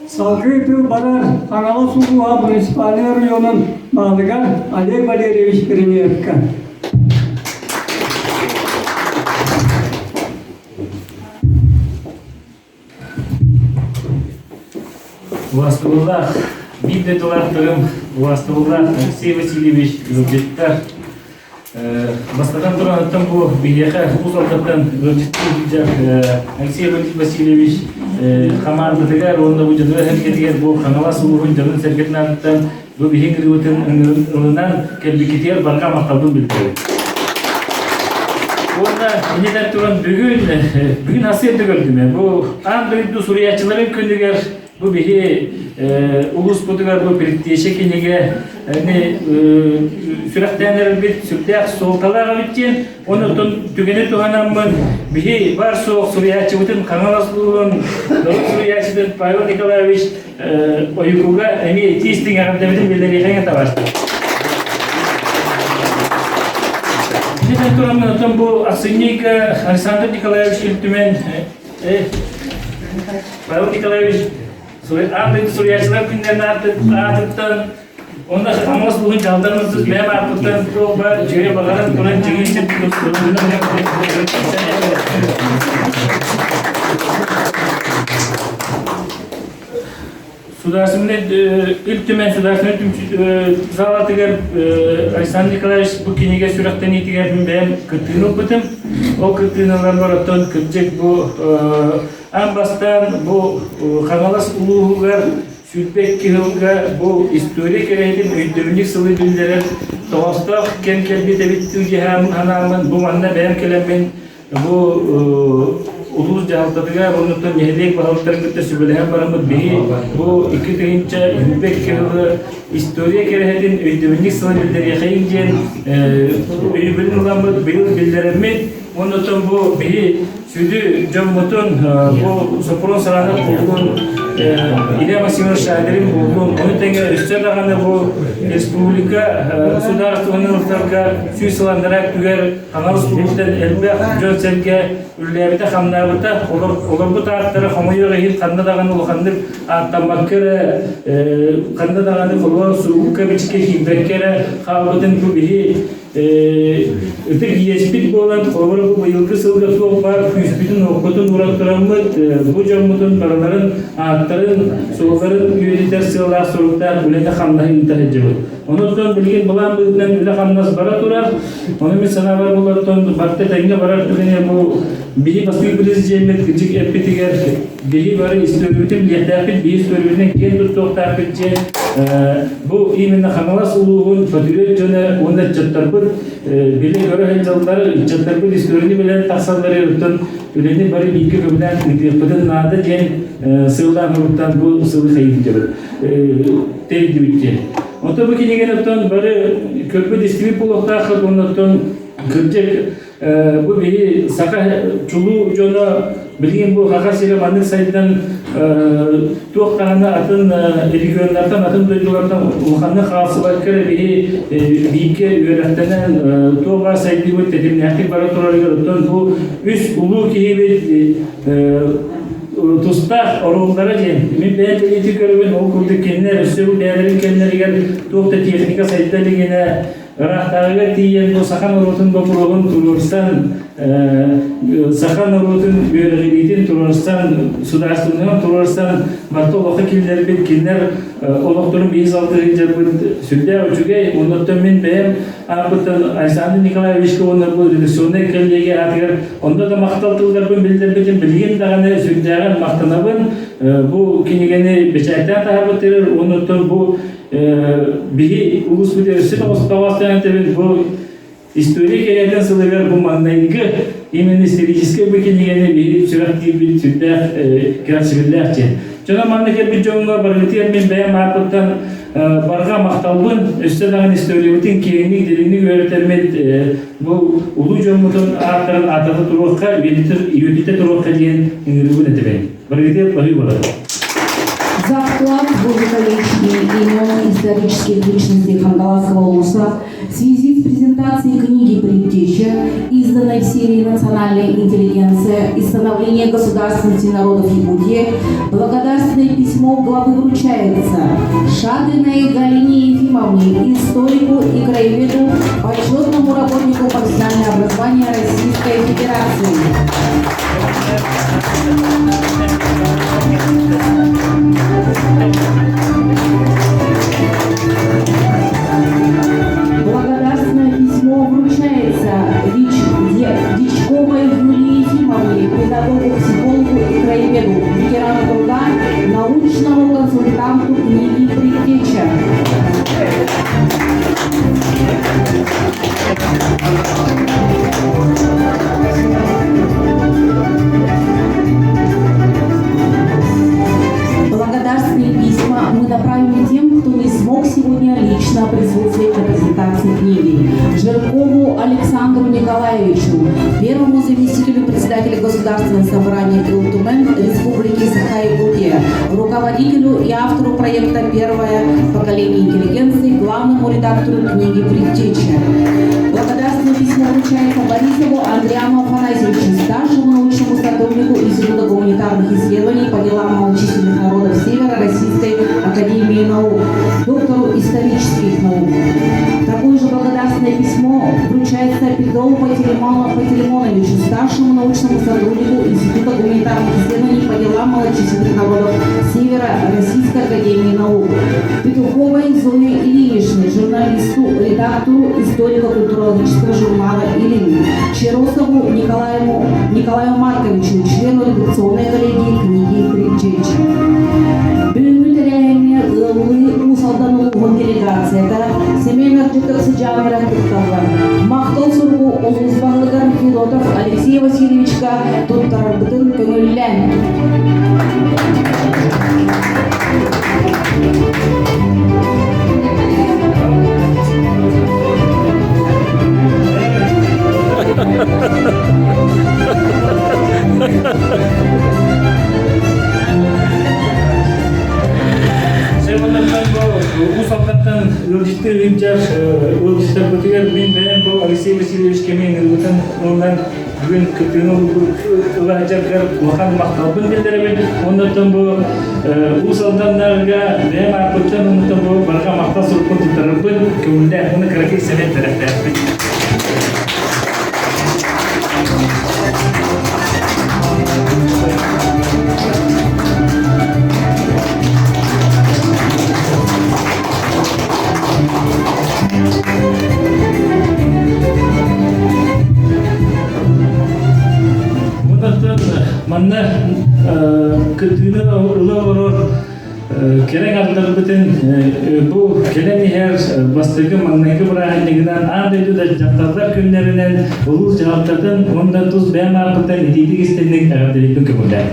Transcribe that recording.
Салгыы тыл барар Хаҥалас улууһа муниципальнай оройуонун баһылыгар Олег Валерьевич Киринеевка. Убастыбыллаах биир дойдулаахтарым, убастыбыллаах Алексей Васильевич, ыалдьыттар, Бастатан туран, оттон бу биһиэхэ Уус Алдантан ыалдьыттыы сылдьар Алексей Васильевич хамаандатыгар уонна бу дьону эһэргэтигэр бу Хаҥалас улууһун дьонун-сэргэтин аатыттан бу биһиги ырыабытын ылынан кэлбиккитигэр барҕа махталбын биллэрэбин. Уонна иннинэн туран бүгүн бүгүн ассыырда көрдүм. Бу аан дойду суруйааччыларын күнүгэр Бу биһи улууспутугар бу предтеча кинигэ сүрэхтээн эрэрбит сүрдээх суолталаах эбит диэн, онон түгэни туһанаммын биһи бар суох суруйааччыбытын Хаҥалас улууһун норуот суруйааччытын Павел Николаевич Ойукуга эмиэ итии истиҥ эҕэрдэбитин биллэриэхэ табаста. Итинэн тураммын оттон бу ахсынньыга Александр Николаевич Ил Түмэн Павел Николаевич аан дойду суруйааччылар күннэрин аатыттан уонна Хаҥалас улууһун дьаһалтатын бэйэм ааппыттан туох баар үчүгэйи баҕаран туран дьиҥин Судаарыстыбаннай Ил Түмэн судаарыстыбаннай залатыгар Александр Николаевич бу кинигэ сүрэхтэниитигэр мин бэйэм кыттыыны ылбытым. Ол кыттыыны ыларбар оттон кырдьык бу аан бастаан бу Хаҥалас улууһугар 22 сылга бу история кэрэһитин өйдөбүнньүк сылы биллэрэр тоҕоостоох кэм кэлбит эбит дуу дии санааммын бу манна бэйэм кэлэммин Бу улуус дьаһалтатыгар уонна нэһилиэк баһылыктарын кытта сүбэлэһэн бараммыт биһи бу 2022 сылы история кэрэһитин өйдөбүнньүк сыла биллэриэхэйиҥ диэн өйөбүлүн ыламмыт быйыл биллэрэммит уонна оттон бу биһи сүдү дьоммутун бу Сопрун Саранов буоллун Илья Максимович Шадрин буоллун ону тэҥэ өссө даҕаны бу республика судаарыстыбаннай ылтарга сүүс сыл анараа өттүгэр Хаҥалас улуустан элбэх дьон-сэргэ үлэлээбитэ-хамнаабыта, олорбут ааттара хомойуох иһин ханна даҕаны улаханнык ааттаммакка эрэ, ханна даҕаны холобур сурукка-бичиккэ киирбэккэ эрэ хаалбытын бу биһи ытык иэспит буолан, холобура бу быйылгы сылга туох баар күүспүтүн-уохпутун ууран тураммыт, бу дьоммутун барыларын ааттарын, суолларын үөрэтэр сыаллаах-соруктаах үлэни-хамнаһы ыыта сылдьабыт. Онон билигин былаан быһыытынан үлэ-хамнас бара турар. Ону мин санаабар булартан барыта тэҥҥэ барар түгэнэ бу биһи бастакы президеммит кырдьык эппитигэр биһи бары историябытын билиэхтээхпит, биһи историябытынан киэн туттуохтаахпыт диэн бу именно Хаҥалас улууһун патриот дьоно уонна ыччаттарбыт билэ-көрө сылдьаллар, ыччаттарбыт историяны билэн тахсалларыттан үлэни бары бииргэ көбүлээн ыытыахпытын наада диэн сыаллаах уруттан бу сылы хайыытыбыт тэрийдибит диэн. Онтон бу кинигэни оттон бары көрбүт истибит буолуохтааххыт уонна оттон кырдьык бу биһи саха чулуу дьоно билигин бу Саха сирэ маннык сайдан туох даҕаны атын регионнартан атын дойдулартан улаханнык хаалсыбакка эрэ биһи бииргэ үөрэхтэнэн туох баар сайдыыбыт тэтимнээхтик бара турарыгар оттон бу үс улуу киһибит тустаах оруоллара диэн мин бэйэм бэлиэтии көрөбүн ол курдук кинилэр өссө бу бэйэлэрин кэмнэригэр туох да техника сайда илигинэ ыраахтааҕыга тиийэн бу саха норуотун боппуруоһун туруорсан саха норуотун үөрэҕириитин туруорсан судаарыстыбаннан туруорсан барыта олоххо киллэрбит кинилэр олохторун биир салгыы сылдьарбыт сүрдээх үчүгэй оннуттан мин бэйэм ааппыттан Александр Николаевичка уонна бу редакционнай коллегия аатыгар онно да махтал тылларбын биллэрбитим билигин даҕаны сүрдээҕин махтанабын бу кинигэни бэчээттээн таһаарбыттарыгар уонна бу биһи улууспут өссө тоҕус этэбин бу история кэлиэтин сылыгар бу маҥнайгы именно историческай бу кинигэни биһи сүрэхтиирбит сүрдээх кэрэхсэбиллээх диэн. Дьоно манна кэлбит дьоҥҥо барыгытыгар мин бэйэм ааппыттан барҕа махталбын өссө даҕаны историябытын киэҥник дириҥник үөрэтэммит бу улуу дьоммутун ааттарын аатата туруохха үйэтитэ туруохха диэн ыҥырыыбын этэбин. Барыгытыгар баһыы болар. За вклад в увековечение. имен исторических личностей Хангаласского улуса в связи с презентацией книги «Предтеча», изданной в серии «Национальная интеллигенция и становление государственности народов Якутии», благодарственное письмо главы вручается Шадриной Галине Ефимовне, историку и краеведу, почетному работнику профессионального образования Российской Федерации. Благодарственное письмо вручается Вич Дичковой Юлии Ефимовне, педагогу, психологу и краеведу, ветерану труда, научному консультанту книги «Предтеча». Благодарственные письма мы направим тем, кто не смог сегодня лично присутствовать на презентации книги. Жиркову Александру Николаевичу, первому заместителю председателя Государственного собрания Ил Тумэн Республики Саха-Якутия, руководителю и автору проекта «Первое поколение интеллигенции», главному редактору книги «Предтеча». Благодарственное письмо вручается Борисову Андриану Афанасьевичу, старшему научному сотруднику Института гуманитарных исследований по делам малочисленных народов Севера Российской Академии наук, доктору исторических наук. Такое же благодарственное письмо вручается Петрову Пантелеймоновичу, старшему научному сотруднику Института гуманитарных исследований по делам малочисленных народов Севера Российской Академии наук, Петуховой Зое Ильиничне, журналисту, редактору историко-культурологического журнала «Илин», Черосову Николаю, Николаю Марковичу, члену редакционной коллегии книги «Предтеча». Бүгүҥҥү тэрээһиҥҥэ ыаллыы Уус Алдан улууһун делегацията Семен Арчиков сыдьааннара кытталлар. Махтал суругу улуус баһылыгар Федотов Алексей Васильевичка туттарарбытын көҥүллээн. Сэмэнтэн бу Уус Алдантан ыалдьыттыы ыалдьар ыалдьыттарбытыгар мин бэйэм бу Алексей Васильевич кэмин ылбытын ылынан бүгүн кыттыыны ыла сылдьаргар улахан махталбын биллэрэбин. Оннуттан бу Уус Алданнарга бэйэм ааппыттан оннуттан бу барҕа махтал сурукпун туттарарбын көҥүллээх уонна кыракый сэмэн бэлэхтээхпин. Онтон манна кыттыыны ыла олорор кэлэн аттарбытын бу кэлэн иһэр бастакы маҥнайгы бырааһынньыгынан аан дойду дьахталлар күннэринэн улуус дьаһалтатын уонна тус бэйэм ааппыттан итиитик истинник эҕэрдэлиибин көҥүллээн.